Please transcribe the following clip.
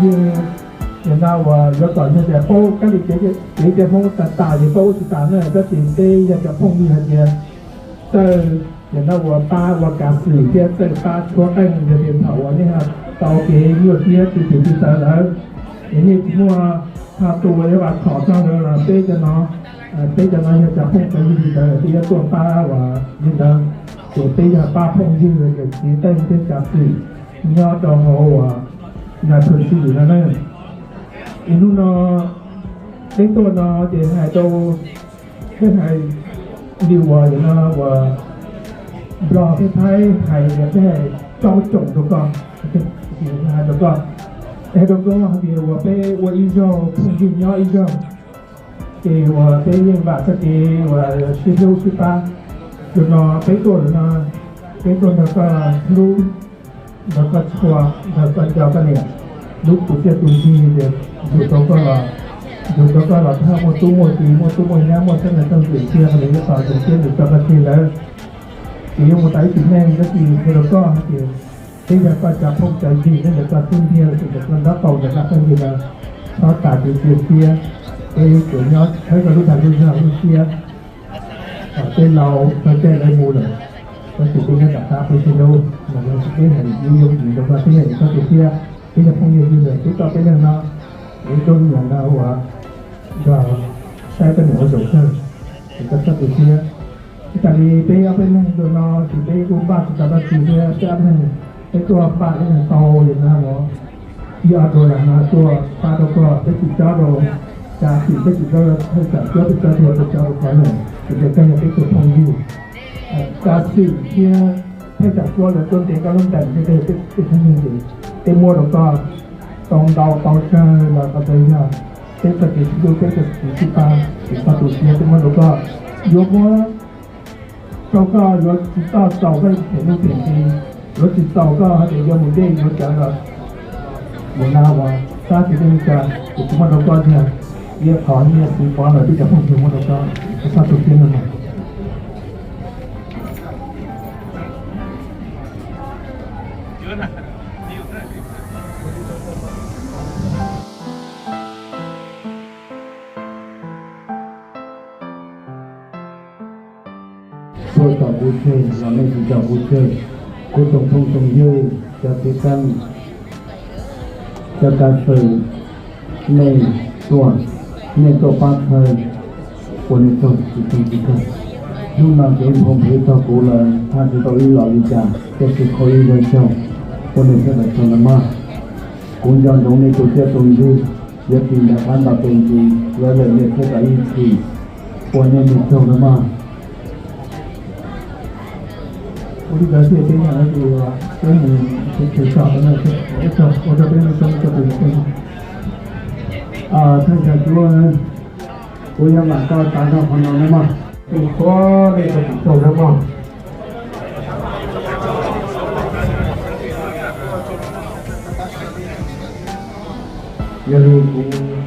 Yog no uas yuav kom yog tias paub kab li kev cai Hmoob tas tas ces paub ua tsis tas na, tab sis peb yog cov phooj ywg hais tias txawj yog no uas pab ua kav xwm thiab txawj pab tshuab qeej yog tias thaum uas nej tau kev nyuaj siab tsis tus tsis tawv lawm, es nej tsis muaj ho tus uas yuav vam khom txog lawm los peb cov no, peb cov no yog cov phooj cov ywg li ntawd peb yuav tuaj pab uas li ntawd, ces peb yog pab phooj ywg yawm txiv qeej thiab kav xwm nyob rau hauv uas nas thum xi lwm no na. Es hnub no peb tuaj no ces hais rau, peb hais li uas no uas Nplog thiab Thaib hais tias peb hais rau coom rau koj, hais rau koj, es rau koj hais tias uas peb ua ib zaug phooj ywg nyob ib zaug, ces uas peb yeej vam txoj kev uas sib hlub sib pab. Zaum no peb tuaj no, peb tuaj nrog koj hlub, nrog koj tshua, nrog koj nco koj niam, hlub tus txiaj tus ntsig, ces yug tau koj los, yug tau koj los thawj muaj tub muaj ki, muaj tub muaj nyab, muaj txheeb txheem txheej ntxwm tiag, qhov ntawd yog qhov tseem ceeb ntawm koj txoj kev lawm. Ces yuav mus tau ib tug neeg tab sis mus rau koj hais tias peb yog koj cov phooj cov ywg nyob ntawm koj xub ntiag los sis ntawm koj nraub qaum ntawm koj phooj ywg no, txhob tas kev cia siab, peb tseem nyob thawb koj lub dag lub zog lub siab. Tej laus txog caij lawv mus lawm, tab sis peb nyob tom qab peb sib hlub, los yog peb hais yooj yooj yim rau koj, peb yog koj tus siab, peb yog phooj ywg ywg lawm, peb tau peb leeg no, es rau niam ntawd uas nrog saib koj niam ua zaum kawg, es koj txhob tu siab. Ib tas li peb ob peb leeg ntawm no ces peb kuj npaj tsis tau dab tsi thiab, peb ob leeg peb tuaj npaj ib leeg tau li no los ib ob dollar no tuaj pab rau koj, peb tsis cob rau kav xwm, peb tsis cob rau thawj tsam cuab, peb cob rau, peb cob rau koj na, vim tias koj yog peb tus phooj ywg. Kav xwm thiab thawj tsam cuab lawv tuaj ntes koj lub ntees thiab koj yog peb tus phooj ywg ces peb muab rau koj tau ntau tau tsawg los qhov ntawd yog peb txoj kev sib hlub, peb txoj kev sib pab, ces koj tu siab peb muab rau koj. Yuav muab rau koj yuav tsis txhob txaus koj them nuj them nqi, yuav tsis txaus koj hais tias yuav mus dej yuav cawv los mus na uas sab tis dej li cas ces kuv muab rau koj tiag. Ib qho nyiaj txiv pov lawm peb cov phooj ywg muab rau koj, koj txhob tu siab no mas. Tuaj tom kuv tseg los nej tsis tom kuv tseg, kuv tsoom phooj tsoom ywg, cov txiv qeej, cov kav xwm, nej tuaj, nej tuaj pab txhawb ua nej tsaug tsis txog tsis txog. Hnub no kev nphoo phev txog kuv lawm, haj tsis tau ib los li cas, tab sis kho ib zag caug ua nej sawv daws tsaug ntau mog. Kuv nco ntsoov nej tus txiaj tus ntsig, yuav tsis nrhiav qab ntaus tes ntsis, yuav lawm nej sawv daws ib txhis, ua nej mus tsaug ntau mog. Ua li ntawd thiaj peb nyiam tus peb mus tsev tso no, ua tsaug ua rau peb mus txog rau tus thawj tsam cuab, kuv yog mam koj tsav zog qhov no na mog. Tus qhuab nej tau tus tsaug na mog. Yog li kuv